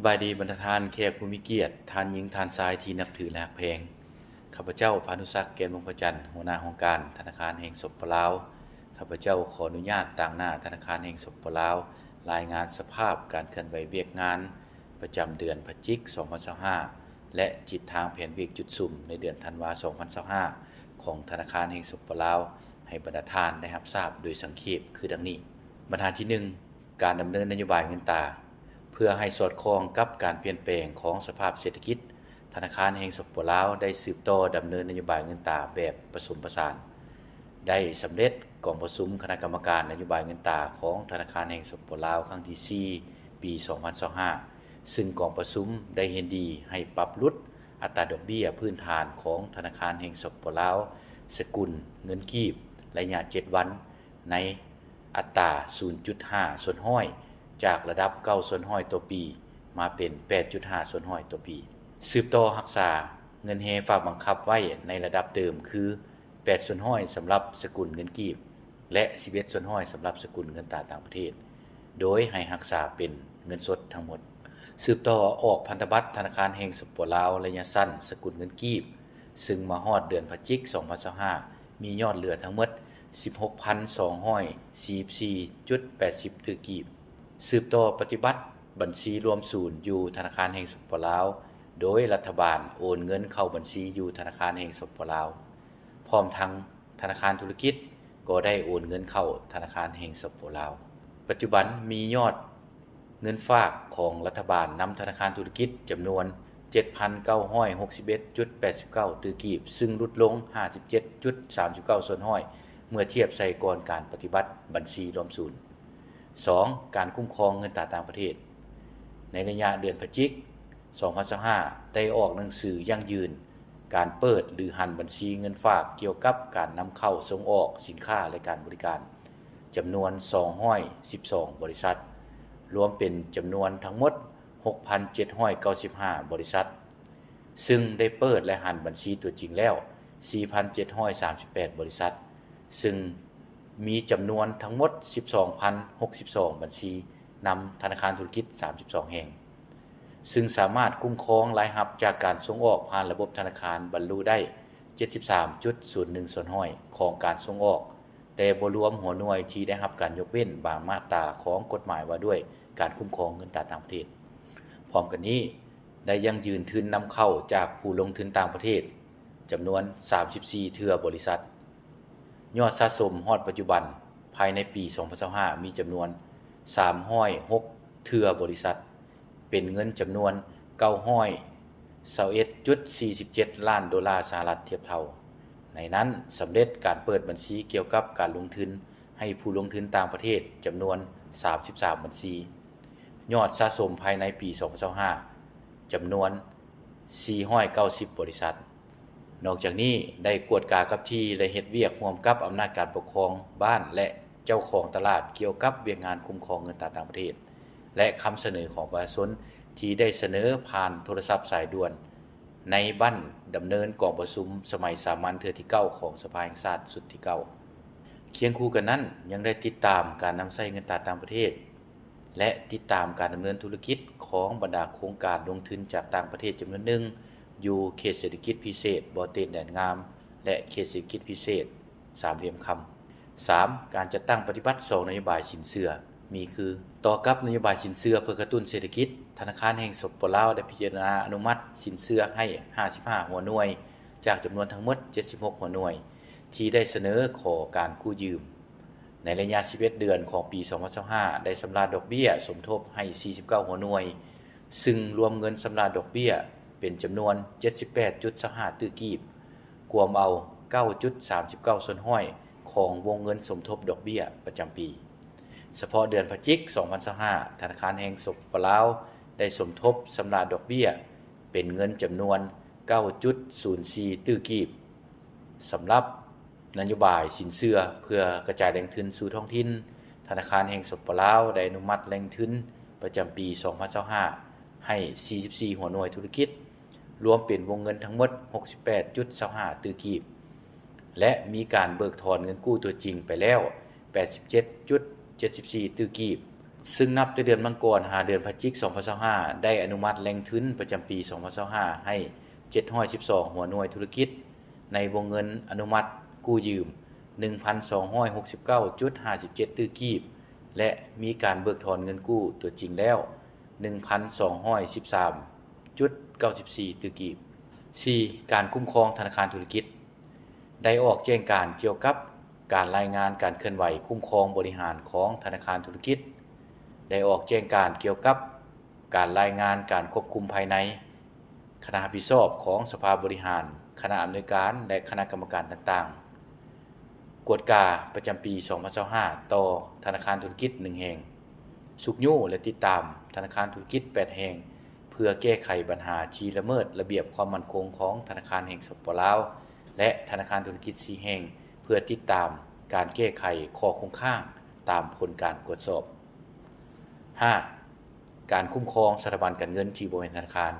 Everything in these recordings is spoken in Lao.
ສະບາຍດີບັນດາທ່ານແຂກຜູ້ມີກຽດ, ທ່ານຍິງ, ທ່ານຊາຍທີ່ນັບຖື ແລະ ຮັກແພງ. ຂ້າພະເຈົ້າ ພານຸສັກ ແກ່ນວົງພະຈັນ, ຫົວໜ້າຫ້ອງການທະນາຄານແຫ່ງ ສປປ ລາວ. ຂ້າພະເຈົ້າຂໍອະນຸຍາດຕາງໜ້າທະນາຄານແຫ່ງ ສປປ ລາວ ລາຍງານສະພາບການເຄື່ອນໄຫວວຽກງານປະຈຳເດືອນພະຈິກ ສອງພັນຊາວຫ້າ ແລະ ທິດທາງແຜນວຽກຈຸດສຸມໃນເດືອນທັນວາ ສອງພັນຊາວຫ້າ ຂອງທະນາຄານແຫ່ງ ສປປ ລາວ ໃຫ້ບັນດາທ່ານໄດ້ຮັບຊາບໂດຍສັງເຂບຄືດັ່ງນີ້. ບັນຫາທີໜຶ່ງ ການດຳເນີນນະໂຍບາຍເງິນຕາ. ເພື່ອໃຫ້ສອດຄ່ອງກັບການປ່ຽນແປງຂອງສະພາບເສດຖະກິດ, ທະນາຄານແຫ່ງ ສປປ ລາວ ໄດ້ສືບຕໍ່ດຳເນີນນະໂຍບາຍເງິນຕາແບບປະສົມປະສານ ໄດ້ສຳເລັດກອງປະຊຸມຄະນະກຳມະການນະໂຍບາຍເງິນຕາຂອງທະນາຄານແຫ່ງ ສປປ ລາວ ຄັ້ງທີສີ່ ປີສອງພັນຊາວຫ້າ ຊຶ່ງກອງປະຊຸມໄດ້ເຫັນດີໃຫ້ປັບຫຼຸດອັດຕາດອກເບ້ຍພື້ນຖານຂອງທະນາຄານແຫ່ງ ສປປ ລາວ ສະກຸນເງິນກີບ ໄລຍະເຈັດວັນ ໃນອັດຕາສູນຈຸດຫ້າສ່ວນຮ້ອຍ ຈາກລະດັບເກົ້າສ່ວນຮ້ອຍຕໍ່ປີ ມາເປັນແປດຈຸດຫ້າສ່ວນຮ້ອຍຕໍ່ປີ. ສືບຕໍ່ຮັກສາເງິນແຮຝາກບັງຄັບໄວ້ໃນລະດັບເດີມຄື ແປດສ່ວນຮ້ອຍ ສຳລັບສະກຸນເງິນກີບ ແລະ ສິບເອັດສ່ວນຮ້ອຍ ສຳລັບສະກຸນເງິນຕາຕ່າງປະເທດ ໂດຍໃຫ້ຮັກສາເປັນເງິນສົດທັງໝົດ. ສືບຕໍ່ອອກພັນທະບັດທະນາຄານແຫ່ງ ສປປ ລາວ ໄລຍະສັ້ນສະກຸນເງິນກີບ ຊຶ່ງມາຮອດເດືອນພະຈິກ ສອງພັນຊາວຫ້າ ມີຍອດເຫຼືອທັງໝົດ ສິບຫົກພັນສອງຮ້ອຍສີ່ສິບສີ່ຈຸດແປດສິບຕື້ກີບ. ສືບຕໍ່ປະຕິບັດບັນຊີລວມສູນຢູ່ທະນາຄານແຫ່ງ ສປປ ລາວ ໂດຍລັດຖະບານໂອນເງິນເຂົ້າບັນຊີຢູ່ທະນາຄານແຫ່ງ ສປປ ລາວ ພ້ອມທັງທະນາຄານທຸລະກິດກໍໄດ້ໂອນເງິນເຂົ້າທະນາຄານແຫ່ງ ສປປ ລາວ. ປັດຈຸບັນມີຍອດເງິນຝາກຂອງລັດຖະບານນຳທະນາຄານທຸລະກິດຈຳນວນ ເຈັດພັນເກົ້າຮ້ອຍຫົກສິບເອັດຈຸດແປດສິບເກົ້າຕື້ກີບ ຊຶ່ງຫຼຸດລົງຫ້າສິບເຈັດຈຸດສາມສິບເກົ້າສ່ວນຮ້ອຍ ເມື່ອທຽບໃສ່ກ່ອນການປະຕິບັດບັນຊີລວມສູນ. ສອງ ການຄຸ້ມຄອງເງິນຕາຕ່າງປະເທດ. ໃນໄລຍະເດືອນພະຈິກ ສອງພັນຊາວຫ້າ ໄດ້ອອກໜັງສືຢັ້ງຢືນການເປີດ ຫຼື ຫັນບັນຊີເງິນຝາກກ່ຽວກັບການນຳເຂົ້າສົ່ງອອກສິນຄ້າ ແລະ ການບໍລິການ ຈຳນວນສອງຮ້ອຍສິບສອງບໍລິສັດ, ລວມເປັນຈຳນວນທັງໝົດຫົກພັນເຈັດຮ້ອຍເກົ້າສິບຫ້າບໍລິສັດ, ຊຶ່ງໄດ້ເປີດ ແລະ ຫັນບັນຊີຕົວຈິງແລ້ວສີ່ພັນເຈັດຮ້ອຍສາມສິບແປດບໍລິສັດ, ຊຶ່ງມີຈຳນວນທັງໝົດສິບສອງພັນຫົກສິບສອງບັນຊີ ນຳທະນາຄານທຸລະກິດສາມສິບສອງແຫ່ງ, ຊຶ່ງສາມາດຄຸ້ມຄອງລາຍຮັບຈາກການສົ່ງອອກຜ່ານລະບົບທະນາຄານບັນລຸໄດ້ເຈັດສິບສາມຈຸດສູນໜຶ່ງສ່ວນຮ້ອຍຂອງການສົ່ງອອກ, ແຕ່ບໍ່ລວມຫົວໜ່ວຍທີ່ໄດ້ຮັບການຍົກເວັ້ນບາງມາດຕາຂອງກົດໝາຍວ່າດ້ວຍການຄຸ້ມຄອງເງິນຕາຕ່າງປະເທດ. ພ້ອມກັນນີ້, ໄດ້ຢັ້ງຢືນທຶນນຳເຂົ້າຈາກຜູ້ລົງທຶນຕ່າງປະເທດຈຳນວນສາມສິບສີ່ເທື່ອບໍລິສັດ. ຍອດສະສົມຮອດປັດຈຸບັນ ພາຍໃນປີສອງພັນຊາວຫ້າ ມີຈຳນວນສາມຮ້ອຍຫົກເທື່ອບໍລິສັດ, ເປັນເງິນຈຳນວນເກົ້າຮ້ອຍຊາວເອັດຈຸດສີ່ສິບເຈັດລ້ານໂດລາສະຫະລັດທຽບເທົ່າ. ໃນນັ້ນ, ສຳເລັດການເປີດບັນຊີກ່ຽວກັບການລົງທຶນໃຫ້ຜູ້ລົງທຶນຕ່າງປະເທດຈຳນວນສາມສິບສາມບັນຊີ. ຍອດສະສົມພາຍໃນປີສອງພັນຊາວຫ້າ ຈຳນວນສີ່ຮ້ອຍເກົ້າສິບບໍລິສັດ. ນອກຈາກນີ້, ໄດ້ກວດກາກັບທີ່ ແລະ ເຮັດວຽກຮ່ວມກັບອຳນາດການປົກຄອງບ້ານ ແລະ ເຈົ້າຂອງຕະຫຼາດກ່ຽວກັບວຽກງານຄຸ້ມຄອງເງິນຕາຕ່າງປະເທດ ແລະ ຄຳສະເໜີຂອງປະຊາຊົນທີ່ໄດ້ສະເໜີຜ່ານໂທລະສັບສາຍດ່ວນ ໃນບັ້ນດຳເນີນກອງປະຊຸມສະໄໝສາມັນເທື່ອທີເກົ້າຂອງສະພາແຫ່ງຊາດຊຸດທີເກົ້າ. ຄຽງຄູ່ກັນນັ້ນ, ຍັງໄດ້ຕິດຕາມການນຳໃຊ້ເງິນຕາຕ່າງປະເທດ ແລະ ຕິດຕາມການດຳເນີນທຸລະກິດຂອງບັນດາໂຄງການລົງທຶນຈາກຕ່າງປະເທດຈຳນວນໜຶ່ງ ຢູ່ເຂດເສດຖະກິດພິເສດບໍ່ເຕັນແດນງາມ ແລະ ເຂດເສດຖະກິດພິເສດສາມຫຼ່ຽມຄຳ. ສາມ ການຈັດຕັ້ງປະຕິບັດສອງນະໂຍບາຍສິນເຊື່ອ ມີຄື: ຕໍ່ກັບນະໂຍບາຍສິນເຊື່ອເພື່ອກະຕຸ້ນເສດຖະກິດ, ທະນາຄານແຫ່ງ ສປປ ລາວ ໄດ້ພິຈາລະນາອະນຸມັດສິນເຊື່ອໃຫ້ຫ້າສິບຫ້າຫົວໜ່ວຍ ຈາກຈຳນວນທັງໝົດເຈັດສິບຫົກຫົວໜ່ວຍ ທີ່ໄດ້ສະເໜີຂໍການກູ້ຢືມ. ໃນໄລຍະສິບເອັດເດືອນຂອງປີສອງພັນຊາວຫ້າ ໄດ້ຊຳລະດອກເບ້ຍສົມທົບໃຫ້ສີ່ສິບເກົ້າຫົວໜ່ວຍ, ຊຶ່ງລວມເງິນຊຳລະດອກເບ້ຍເປັນຈຳນວນເຈັດສິບແປດຈຸດຊາວຫ້າຕື້ກີບ, ກວມເອົາເກົ້າຈຸດສາມສິບເກົ້າສ່ວນຮ້ອຍຂອງວົງເງິນສົມທົບດອກເບ້ຍປະຈຳປີ. ສະເພາະເດືອນພະຈິກ ສອງພັນຊາວຫ້າ ທະນາຄານແຫ່ງ ສປປ ລາວ ໄດ້ສົມທົບຊຳລະດອກເບ້ຍເປັນເງິນຈຳນວນເກົ້າຈຸດສູນສີ່ຕື້ກີບ. ສຳລັບນະໂຍບາຍສິນເຊື່ອເພື່ອກະຈາຍແຫຼ່ງທຶນສູ່ທ້ອງຖິ່ນ, ທະນາຄານແຫ່ງ ສປປ ລາວ ໄດ້ອະນຸມັດແຫຼ່ງທຶນປະຈຳປີສອງພັນຊາວຫ້າ ໃຫ້ສີ່ສິບສີ່ຫົວໜ່ວຍທຸລະກິດ, ລວມເປັນວົງເງິນທັງໝົດຫົກສິບແປດຈຸດຊາວຫ້າຕື້ກີບ ແລະ ມີການເບີກຖອນເງິນກູ້ຕົວຈິງໄປແລ້ວແປດສິບເຈັດຈຸດເຈັດສິບສີ່ຕື້ກີບ, ຊຶ່ງນັບແຕ່ເດືອນມັງກອນຫາເດືອນພະຈິກ ສອງພັນຊາວຫ້າ ໄດ້ອະນຸມັດແຫຼ່ງທຶນປະຈຳປີ ສອງພັນຊາວຫ້າ ໃຫ້ ເຈັດຮ້ອຍສິບສອງ ຫົວໜ່ວຍທຸລະກິດ ໃນວົງເງິນອະນຸມັດກູ້ຢືມ ໜຶ່ງພັນສອງຮ້ອຍຫົກສິບເກົ້າຈຸດຫ້າສິບເຈັດ ຕື້ກີບ ແລະ ມີການເບີກຖອນເງິນກູ້ຕົວຈິງແລ້ວ ໜຶ່ງພັນສອງຮ້ອຍສິບສາມຈຸດເກົ້າສິບສີ່ ຕື້ກີບ. ສີ່. ການຄຸ້ມຄອງທະນາຄານທຸລະກິດ ໄດ້ອອກແຈ້ງການກ່ຽວກັບການລາຍງານການເຄື່ອນໄຫວຄຸ້ມຄອງບໍລິຫານຂອງທະນາຄານທຸລະກິດ, ໄດ້ອອກແຈ້ງການກ່ຽວກັບການລາຍງານການຄວບຄຸມພາຍໃນ, ຄະນະຮັບຜິດຊອບຂອງສະພາບໍລິຫານ, ຄະນະອຳນວຍການ ແລະ ຄະນະກຳມະການຕ່າງໆ ກວດກາປະຈຳປີ ສອງພັນຊາວຫ້າ ຕໍ່ທະນາຄານທຸລະກິດ ໜຶ່ງ ແຫ່ງ, ຊຸກຍູ້ ແລະ ຕິດຕາມທະນາຄານທຸລະກິດ ແປດ ແຫ່ງ ເພື່ອແກ້ໄຂບັນຫາທີ່ລະເມີດລະບຽບຄວາມໝັ້ນຄົງຂອງທະນາຄານແຫ່ງ ສປປ ລາວ ແລະ ທະນາຄານທຸລະກິດ ສີ່ ແຫ່ງ ເພື່ອຕິດຕາມການແກ້ໄຂຂໍ້ຄົງຄ້າງຕາມຜົນການກວດສອບ. ຫ້າ. ການຄຸ້ມຄອງສະຖາບັນການເງິນທີ່ບໍ່ແມ່ນທະນາຄານ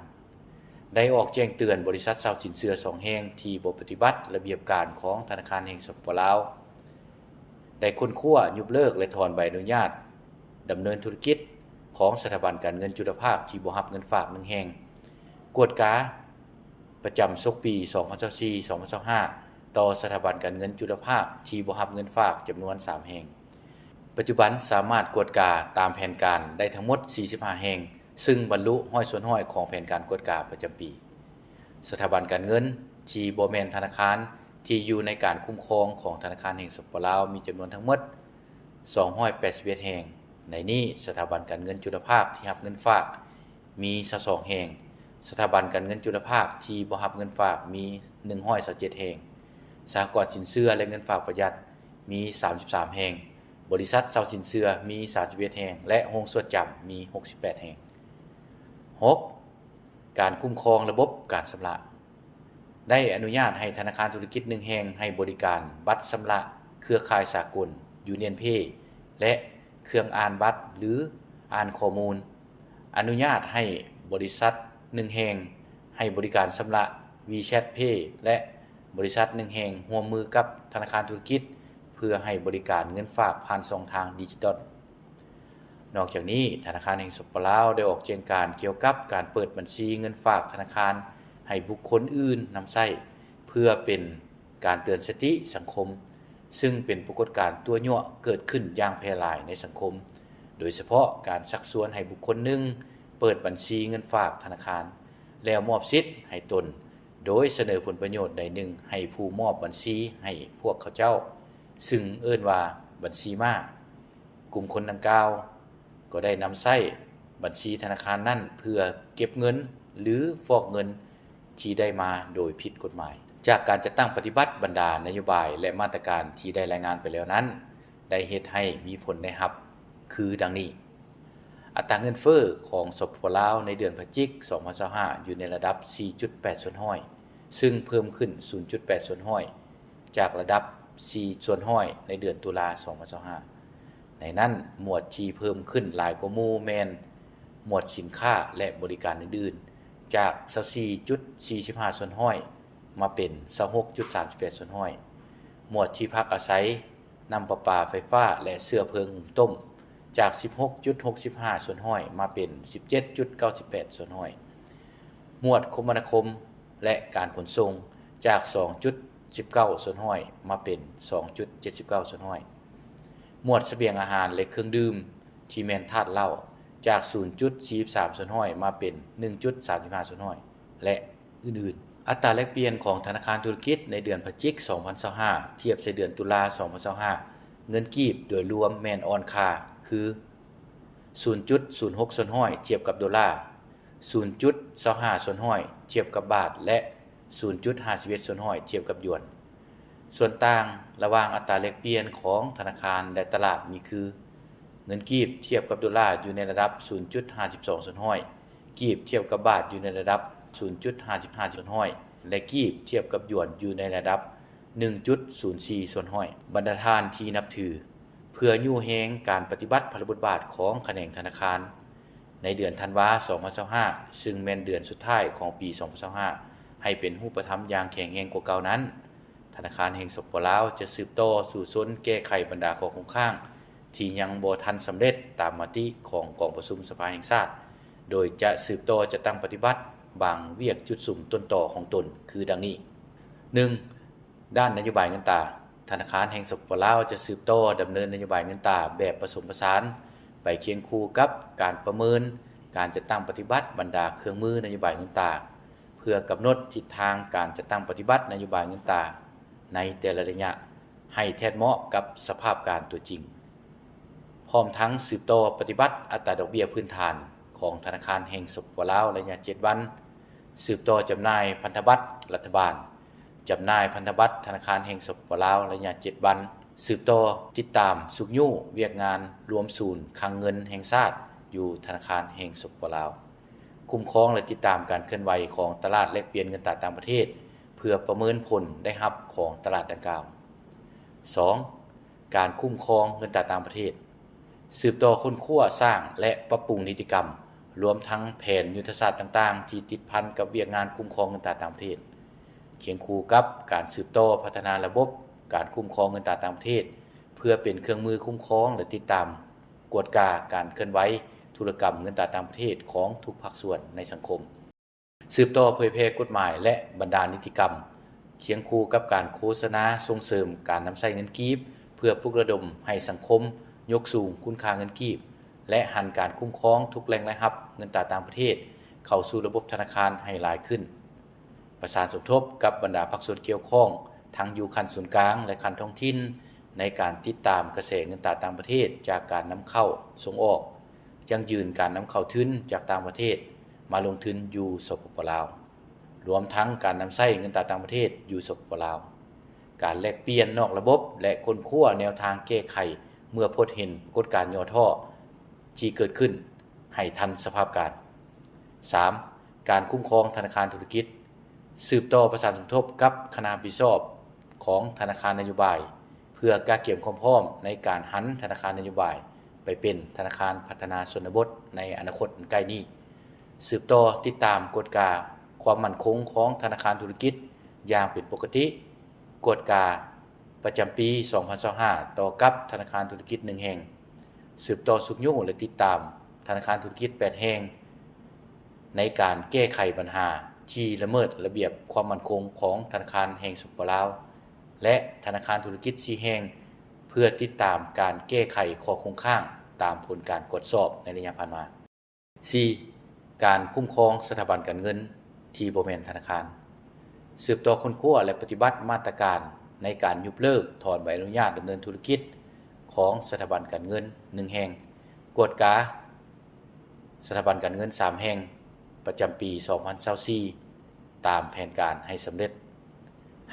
ໄດ້ອອກແຈ້ງເຕືອນບໍລິສັດເຊົ່າສິນເຊື່ອ ສອງ ແຫ່ງ ທີ່ບໍ່ປະຕິບັດລະບຽບການຂອງທະນາຄານແຫ່ງ ສປປ ລາວ ໄດ້ຄົ້ນຄວ້າ, ຍຸບເລີກ ແລະ ຖອນໃບອະນຸຍາດດຳເນີນທຸລະກິດຂອງສະຖາບັນການເງິນຈຸລະພາກທີ່ບໍ່ຮັບເງິນຝາກ ໜຶ່ງ ແຫ່ງ. ກວດກາປະຈຳສົກປີ ສອງພັນຊາວສີ່ ສອງພັນຊາວຫ້າ ຕໍ່ສະຖາບັນການເງິນຈຸລະພາກທີ່ບໍ່ຮັບເງິນຝາກ ຈຳນວນ ສາມ ແຫ່ງ. ປັດຈຸບັນສາມາດກວດກາຕາມແຜນການໄດ້ທັງໝົດ ສີ່ສິບຫ້າ ແຫ່ງ, ຊຶ່ງບັນລຸ ຮ້ອຍສ່ວນຮ້ອຍ ຂອງແຜນການກວດກາປະຈຳປີ. ສະຖາບັນການເງິນທີ່ບໍ່ແມ່ນທະນາຄານທີ່ຢູ່ໃນການຄຸ້ມຄອງຂອງທະນາຄານແຫ່ງ ສປປ ລາວ ມີຈຳນວນທັງໝົດ ສອງຮ້ອຍແປດສິບເອັດ ແຫ່ງ. ໃນນີ້ ສະຖາບັນການເງິນຈຸລະພາກທີ່ຮັບເງິນຝາກມີ ຊາວສອງ ແຫ່ງ, ສະຖາບັນການເງິນຈຸລະພາກທີ່ບໍ່ຮັບເງິນຝາກມີ ໜຶ່ງຮ້ອຍຊາວເຈັດ ແຫ່ງ, ສະຫະກອນສິນເຊື່ອ ແລະ ເງິນຝາກປະຢັດມີ ສາມສິບສາມ ແຫ່ງ, ບໍລິສັດເຊົ່າສິນເຊື່ອມີ ສາມສິບເອັດ ແຫ່ງ ແລະ ໂຮງຊວດຈຳມີ ຫົກສິບແປດ ແຫ່ງ. ຫົກ. ການຄຸ້ມຄອງລະບົບການຊຳລະ ໄດ້ອະນຸຍາດໃຫ້ທະນາຄານທຸລະກິດ ໜຶ່ງ ແຫ່ງ ໃຫ້ບໍລິການບັດຊຳລະເຄືອຂ່າຍສາກົນ Union Pay ແລະ ເຄື່ອງອ່ານບັດ ຫຼື ອ່ານຂໍ້ມູນ. ອະນຸຍາດໃຫ້ບໍລິສັດ ໜຶ່ງ ແຫ່ງ ໃຫ້ບໍລິການຊຳລະ WeChat Pay ແລະ ບໍລິສັດ ໜຶ່ງ ແຫ່ງ ຮ່ວມມືກັບທະນາຄານທຸລະກິດ ເພື່ອໃຫ້ບໍລິການເງິນຝາກຜ່ານຊ່ອງທາງດິຈິຕອນ. ນອກຈາກນີ້, ທະນາຄານແຫ່ງ ສປປ ລາວ ໄດ້ອອກແຈ້ງການກ່ຽວກັບການເປີດບັນຊີເງິນຝາກທະນາຄານໃຫ້ບຸກຄົນອື່ນນຳໃຊ້ ເພື່ອເປັນການເຕືອນສະຕິສັງຄົມ, ຊຶ່ງເປັນປາກົດການຕົວະຍົວະເກີດຂຶ້ນຢ່າງແຜ່ຫຼາຍໃນສັງຄົມ, ໂດຍສະເພາະການຊັກຊວນໃຫ້ບຸກຄົນໜຶ່ງເປີດບັນຊີເງິນຝາກທະນາຄານ ແລ້ວມອບສິດໃຫ້ຕົນ ໂດຍສະເໜີຜົນປະໂຫຍດໃດໜຶ່ງໃຫ້ຜູ້ມອບບັນຊີໃຫ້ພວກເຂົາເຈົ້າ, ຊຶ່ງເອີ້ນວ່າບັນຊີມ້າ. ກຸ່ມຄົນດັ່ງກ່າວກໍໄດ້ນຳໃຊ້ບັນຊີທະນາຄານນັ້ນເພື່ອເກັບເງິນ ຫຼື ຟອກເງິນທີ່ໄດ້ມາໂດຍຜິດກົດໝາຍ. ຈາກການຈັດຕັ້ງປະຕິບັດບັນດານະໂຍບາຍ ແລະ ມາດຕະການທີ່ໄດ້ລາຍງານໄປແລ້ວນັ້ນ ໄດ້ເຮັດໃຫ້ມີຜົນໄດ້ຮັບຄືດັ່ງນີ້. ອັດຕາເງິນເຟີ້ຂອງ ສປປ ລາວ ໃນເດືອນພະຈິກ ສອງພັນຊາວຫ້າ ຢູ່ໃນລະດັບ ສີ່ຈຸດແປດສ່ວນຮ້ອຍ ຊຶ່ງເພີ່ມຂຶ້ນ ສູນຈຸດແປດສ່ວນຮ້ອຍ ຈາກລະດັບ ສີ່ສ່ວນຮ້ອຍ ໃນເດືອນຕຸລາ ສອງພັນຊາວຫ້າ. ໃນນັ້ນ, ໝວດທີ່ເພີ່ມຂຶ້ນຫຼາຍກວ່າໝູ່ແມ່ນ ໝວດສິນຄ້າ ແລະ ບໍລິການອື່ນໆ ຈາກ ຊາວສີ່ຈຸດສີ່ສິບຫ້າສ່ວນຮ້ອຍ ມາເປັນ ຊາວຫົກຈຸດສາມສິບແປດສ່ວນຮ້ອຍ, ໝວດທີ່ພັກອາໄສ, ນ້ຳປະປາໄຟຟ້າ ແລະ ເຊື້ອເພີງຕົ້ມ ຈາກ ສິບຫົກຈຸດຫົກສິບຫ້າສ່ວນຮ້ອຍ ມາເປັນ ສິບເຈັດຈຸດເກົ້າສິບແປດສ່ວນຮ້ອຍ, ໝວດຄົມມະນາຄົມ ແລະ ການຂົນສົ່ງ ຈາກ ສອງຈຸດສິບເກົ້າສ່ວນຮ້ອຍ ມາເປັນ ສອງຈຸດເຈັດສິບເກົ້າສ່ວນຮ້ອຍ, ໝວດສະບຽງອາຫານ ແລະ ເຄື່ອງດື່ມ ທີ່ແມ່ນທາດເຫຼົ້າ ຈາກ ສູນຈຸດສີ່ສິບສາມສ່ວນຮ້ອຍ ມາເປັນ ໜຶ່ງຈຸດສາມສິບຫ້າສ່ວນຮ້ອຍ ແລະ ອື່ນໆ. ອັດຕາແລກປ່ຽນຂອງທະນາຄານທຸລະກິດໃນເດືອນພະຈິກ ສອງພັນຊາວຫ້າ ທຽບໃສ່ເດືອນຕຸລາ ສອງພັນຊາວຫ້າ ເງິນກີບໂດຍລວມແມ່ນອ່ອນຄ່າຄື ສູນຈຸດສູນຫົກສ່ວນຮ້ອຍ ທຽບກັບໂດລາ, ສູນຈຸດຊາວຫ້າສ່ວນຮ້ອຍ ທຽບກັບບາດ ແລະ ສູນຈຸດຫ້າສິບເອັດສ່ວນຮ້ອຍ ທຽບກັບຢວນ. ສ່ວນຕ່າງລະຫວ່າງອັດຕາແລກປ່ຽນຂອງທະນາຄານ ແລະ ຕະຫຼາດມີຄື ເງິນກີບທຽບກັບໂດລາຢູ່ໃນລະດັບ ສູນຈຸດຫ້າສິບສອງສ່ວນຮ້ອຍ, ກີບທຽບກັບບາດຢູ່ໃນລະດັບ ສູນຈຸດຫ້າສິບຫ້າສ່ວນຮ້ອຍ ແລະ ກີບທຽບກັບຢວນຢູ່ໃນລະດັບ ໜຶ່ງຈຸດສູນສີ່ສ່ວນຮ້ອຍ. ບັນດາທ່ານທີ່ນັບຖື, ເພື່ອຍູ້ແຮງການປະຕິບັດພາລະບົດບາດຂອງຂະແໜງທະນາຄານ, ໃນເດືອນທັນວາ ສອງພັນຊາວຫ້າ ຊຶ່ງແມ່ນເດືອນສຸດທ້າຍຂອງປີ ສອງພັນຊາວຫ້າ ໃຫ້ເປັນຮູບປະທຳຢ່າງແຂງແຮງກວ່າເກົ່ານັ້ນ, ທະນາຄານແຫ່ງ ສປປ ລາວ ຈະສືບຕໍ່ສູ້ຊົນແກ້ໄຂບັນດາຂໍ້ຄົງຄ້າງ ທີ່ຍັງບໍ່ທັນສຳເລັດຕາມມະຕິຂອງກອງປະຊຸມສະພາແຫ່ງຊາດ, ໂດຍຈະສືບຕໍ່ຈັດຕັ້ງປະຕິບັດບາງວຽກຈຸດສຸມຕົ້ນຕໍຂອງຕົນ ຄືດັ່ງນີ້: ໜຶ່ງ, ດ້ານນະໂຍບາຍເງິນຕາ, ທະນາຄານແຫ່ງ ສປປ ລາວ ຈະສືບຕໍ່ດຳເນີນນະໂຍບາຍເງິນຕາແບບປະສົມປະສານ ໄປຄຽງຄູ່ກັບການປະເມີນການຈັດຕັ້ງປະຕິບັດບັນດາເຄື່ອງມືນະໂຍບາຍເງິນຕາ ເພື່ອກຳນົດທິດທາງການຈັດຕັ້ງປະຕິບັດນະໂຍບາຍເງິນຕາໃນແຕ່ລະໄລຍະ ໃຫ້ແທດເໝາະກັບສະພາບການຕົວຈິງ, ພ້ອມທັງສືບຕໍ່ປະຕິບັດອັດຕາດອກເບ້ຍພື້ນຖານຂອງທະນາຄານແຫ່ງ ສປປ ລາວ ໄລຍະເຈັດວັນ, ສືບຕໍ່ຈຳໜ່າຍພັນທະບັດລັດຖະບານ, ຈຳໜ່າຍພັນທະບັດທະນາຄານແຫ່ງ ສປປ ລາວ ໄລຍະເຈັດວັນ, ສືບຕໍ່ຕິດຕາມຊຸກຍູ້ວຽກງານລວມສູນຄັງເງິນແຫ່ງຊາດຢູ່ທະນາຄານແຫ່ງ ສປປ ລາວ, ຄຸ້ມຄອງ ແລະ ຕິດຕາມການເຄື່ອນໄຫວຂອງຕະຫຼາດແລກປ່ຽນເງິນຕາຕ່າງປະເທດ ເພື່ອປະເມີນຜົນໄດ້ຮັບຂອງຕະຫຼາດດັ່ງກ່າວ. ສອງ, ການຄຸ້ມຄອງເງິນຕາຕ່າງປະເທດ, ສືບຕໍ່ຄົ້ນຄວ້າ, ສ້າງ ແລະ ປັບປຸງນິຕິກຳ, ລວມທັງແຜນຍຸດທະສາດຕ່າງໆທີ່ຕິດພັນກັບວຽກງານຄຸ້ມຄອງເງິນຕາຕ່າງປະເທດ, ຄຽງຄູ່ກັບການສືບຕໍ່ພັດທະນາລະບົບການຄຸ້ມຄອງເງິນຕາຕ່າງປະເທດ ເພື່ອເປັນເຄື່ອງມືຄຸ້ມຄອງ ແລະ ຕິດຕາມ ກວດກາການເຄື່ອນໄຫວທຸລະກຳເງິນຕາຕ່າງປະເທດຂອງທຸກພາກສ່ວນໃນສັງຄົມ, ສືບຕໍ່ເຜີຍແຜ່ກົດໝາຍ ແລະ ບັນດານິຕິກຳ, ຄຽງຄູ່ກັບການໂຄສະນາສົ່ງເສີມການນຳໃຊ້ເງິນກີບ ເພື່ອປຸກລະດົມໃຫ້ສັງຄົມຍົກສູງຄຸນຄ່າເງິນກີບ ແລະ ຫັນການຄຸ້ມຄອງທຸກແຫຼ່ງລາຍຮັບເງິນຕາຕ່າງປະເທດເຂົ້າສູ່ລະບົບທະນາຄານໃຫ້ຫຼາຍຂຶ້ນ. ປະສານສົມທົບກັບບັນດາພາກສ່ວນກ່ຽວຂ້ອງ ທັງຢູ່ຂັ້ນສູນກາງ ແລະ ຂັ້ນທ້ອງຖິ່ນ ໃນການຕິດຕາມກະແສເງິນຕາຕ່າງປະເທດຈາກການນຳເຂົ້າສົ່ງອອກ, ຢັ້ງຢືນການນຳເຂົ້າທຶນຈາກຕ່າງປະເທດມາລົງທຶນຢູ່ ສປປ ລາວ, ລວມທັງການນຳໃຊ້ເງິນຕາຕ່າງປະເທດຢູ່ ສປປ ລາວ, ການແລກປ່ຽນນອກລະບົບ ແລະ ຄົ້ນຄວ້າແນວທາງແກ້ໄຂເມື່ອພົບເຫັນປາກົດການຫຍໍ້ທໍ້ທີ່ເກີດຂຶ້ນໃຫ້ທັນສະພາບການ. ສາມ, ການຄຸ້ມຄອງທະນາຄານທຸລະກິດ, ສືບຕໍ່ປະສານສົມທົບກັບຄະນະຮັບຜິດຊອບຂອງທະນາຄານນະໂຍບາຍ ເພື່ອກະກຽມຄວາມພ້ອມໃນການຫັນທະນາຄານນະໂຍບາຍໄປເປັນທະນາຄານພັດທະນາຊົນນະບົດໃນອະນາຄົດອັນໃກ້ນີ້, ສືບຕໍ່ຕິດຕາມກວດກາຄວາມໝັ້ນຄົງຂອງທະນາຄານທຸລະກິດຢ່າງເປັນປົກກະຕິ, ກວດກາປະຈຳປີສອງພັນຊາວຫ້າຕໍ່ກັບທະນາຄານທຸລະກິດໜຶ່ງແຫ່ງ, ສືບຕໍ່ຊຸກຍູ້ ແລະ ຕິດຕາມທະນາຄານທຸລະກິດແປດແຫ່ງ ໃນການແກ້ໄຂບັນຫາທີ່ລະເມີດລະບຽບຄວາມໝັ້ນຄົງຂອງທະນາຄານແຫ່ງ ສປປ ລາວ ແລະ ທະນາຄານທຸລະກິດສີ່ແຫ່ງ ເພື່ອຕິດຕາມການແກ້ໄຂຂໍ້ຄົງຄ້າງຕາມຜົນການກວດສອບໃນໄລຍະຜ່ານມາ. ສີ່, ການຄຸ້ມຄອງສະຖາບັນການເງິນທີ່ບໍ່ແມ່ນທະນາຄານ, ສືບຕໍ່ຄົ້ນຄວ້າ ແລະ ປະຕິບັດມາດຕະການໃນການຍົກເລີກຖອນໃບອະນຸຍາດດຳເນີນທຸລະກິດຂອງສະຖາບັນການເງິນໜຶ່ງແຫ່ງ, ກວດກາ ສະຖາບັນການເງິນສາມແຫ່ງປະຈຳປີສອງພັນຊາວສີ່ ຕາມແຜນການໃຫ້ສຳເລັດ.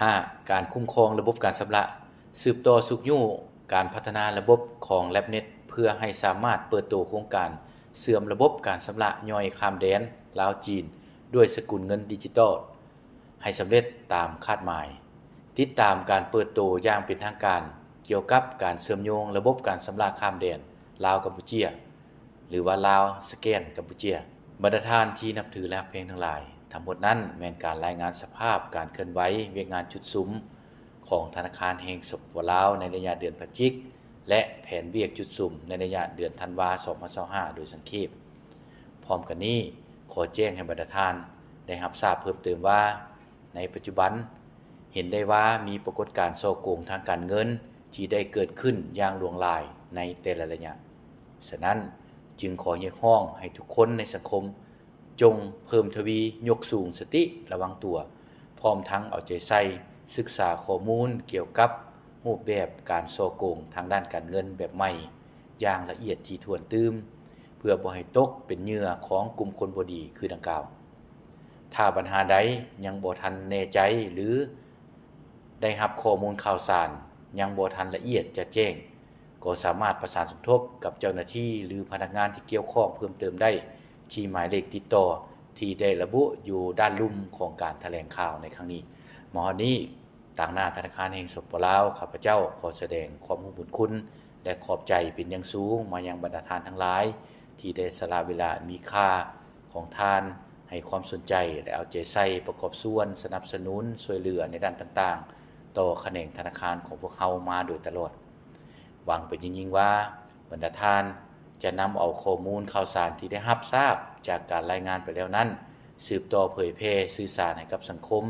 ຫ້າ, ການຄຸ້ມຄອງລະບົບການຊຳລະ, ສືບຕໍ່ຊຸກຍູ້ການພັດທະນາລະບົບຂອງ ແລັບເນັດ ເພື່ອໃຫ້ສາມາດເປີດໂຕໂຄງການເຊື່ອມລະບົບການຊຳລະຍ່ອຍຂ້າມແດນລາວ-ຈີນ ດ້ວຍສະກຸນເງິນດິຈິຕອນ ໃຫ້ສຳເລັດຕາມຄາດໝາຍ. ຕິດຕາມການເປີດໂຕຢ່າງເປັນທາງການກ່ຽວກັບການເຊື່ອມໂຍງລະບົບການຊຳລະຂ້າມແດນລາວ-ກຳປູເຈຍ ຫຼືວ່າ ລາວສະແກນ-ກຳປູເຈຍ. ບັນດາທ່ານທີ່ນັບຖື ແລະ ຮັກແພງທັງຫຼາຍ, ທັງໝົດນັ້ນແມ່ນການລາຍງານສະພາບການເຄື່ອນໄຫວວຽກງານຈຸດສຸມຂອງທະນາຄານແຫ່ງ ສປປ ລາວ ໃນໄລຍະເດືອນພະຈິກ ແລະ ແຜນວຽກຈຸດສຸມໃນໄລຍະເດືອນທັນວາ ສອງພັນຊາວຫ້າ ໂດຍສັງເຂບ. ພ້ອມກັນນີ້, ຂໍແຈ້ງໃຫ້ບັນດາທ່ານໄດ້ຮັບຊາບເພີ່ມເຕີມວ່າ, ໃນປັດຈຸບັນເຫັນໄດ້ວ່າມີປາກົດການສໍ້ໂກງທາງການເງິນທີ່ໄດ້ເກີດຂຶ້ນຢ່າງຫຼວງຫຼາຍໃນແຕ່ລະໄລຍະ. ສະນັ້ນ, ຈຶ່ງຂໍຮຽກຮ້ອງໃຫ້ທຸກຄົນໃນສັງຄົມ ຈົ່ງເພີ່ມທະວີຍົກສູງສະຕິລະວັງຕົວ, ພ້ອມທັງເອົາໃຈໃສ່ສຶກສາຂໍ້ມູນກ່ຽວກັບຮູບແບບການສໍ້ໂກງທາງດ້ານການເງິນແບບໃໝ່ຢ່າງລະອຽດຖີ່ຖ້ວນຕື່ມ, ເພື່ອບໍ່ໃຫ້ຕົກເປັນເຫຍື່ອຂອງກຸ່ມຄົນບໍ່ດີຄືດັ່ງກ່າວ. ຖ້າບັນຫາໃດຍັງບໍ່ທັນແນ່ໃຈ ຫຼື ໄດ້ຮັບຂໍ້ມູນຂ່າວສານຍັງບໍ່ທັນລະອຽດຈະແຈ້ງ, ກໍສາມາດປະສານສົມທົບກັບເຈົ້າໜ້າທີ່ ຫຼື ພະນັກງານທີ່ກ່ຽວຂ້ອງເພີ່ມເຕີມໄດ້ທີ່ໝາຍເລກຕິດຕໍ່ທີ່ໄດ້ລະບຸຢູ່ດ້ານລຸ່ມຂອງການຖະແຫຼງຂ່າວໃນຄັ້ງນີ້. ມາຮອດນີ້, ຕາງໜ້າທະນາຄານແຫ່ງ ສປປ ລາວ, ຂ້າພະເຈົ້າຂໍສະແດງຄວາມຮູ້ບຸນຄຸນ ແລະ ຂອບໃຈເປັນຢ່າງສູງມາຍັງບັນດາທ່ານທັງຫຼາຍ ທີ່ໄດ້ສະຫຼະເວລາອັນມີຄ່າຂອງທ່ານ ໃຫ້ຄວາມສົນໃຈ ແລະ ເອົາໃຈໃສ່ປະກອບສ່ວນສະໜັບສະໜູນຊ່ວຍເຫຼືອໃນດ້ານຕ່າງໆ ຕໍ່ຂະແໜງທະນາຄານຂອງພວກເຮົາມາໂດຍຕະຫຼອດ. ຫວັງເປັນຢ່າງຍິ່ງວ່າ ບັນດາທ່ານຈະນຳເອົາຂໍ້ມູນຂ່າວສານທີ່ໄດ້ຮັບຊາບຈາກການລາຍງານໄປແລ້ວນັ້ນ ສືບຕໍ່ເຜີຍແຜ່ສື່ສານໃຫ້ກັບສັງຄົມ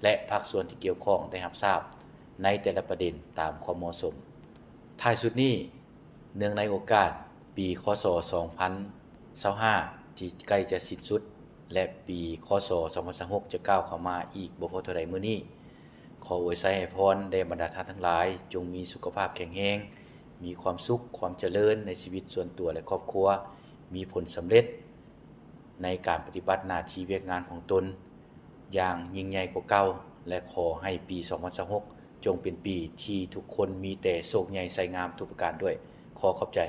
ແລະ ພາກສ່ວນທີ່ກ່ຽວຂ້ອງໄດ້ຮັບຊາບໃນແຕ່ລະປະເດັນຕາມຄວາມເໝາະສົມ. ທ້າຍສຸດນີ້, ເນື່ອງໃນໂອກາດປີ ຄ.ສ. ສອງພັນຊາວຫ້າ ທີ່ໃກ້ຈະສິ້ນສຸດ ແລະ ປີ ຄ.ສ. ສອງພັນຊາວຫົກ ຈະກ້າວເຂົ້າມາອີກບໍ່ພໍເທົ່າໃດມື້ນີ້, ຂໍອວຍໄຊໃຫ້ພອນແດ່ບັນດາທ່ານທັງຫຼາຍ, ຈົ່ງມີສຸຂະພາບແຂງແຮງ, ມີຄວາມສຸກ, ຄວາມຈະເລີນໃນຊີວິດສ່ວນຕົວ ແລະ ຄອບຄົວ, ມີຜົນສຳເລັດໃນການປະຕິບັດໜ້າທີ່ວຽກງານຂອງຕົນຢ່າງຍິ່ງໃຫຍ່ກວ່າເກົ່າ ແລະ ຂໍໃຫ້ປີ ສອງພັນຊາວຫົກ ຈົ່ງເປັນປີທີ່ທຸກຄົນມີແຕ່ໂຊກໃຫຍ່ໄຊງາມທຸກປະການດ້ວຍ. ຂໍຂອບໃຈ.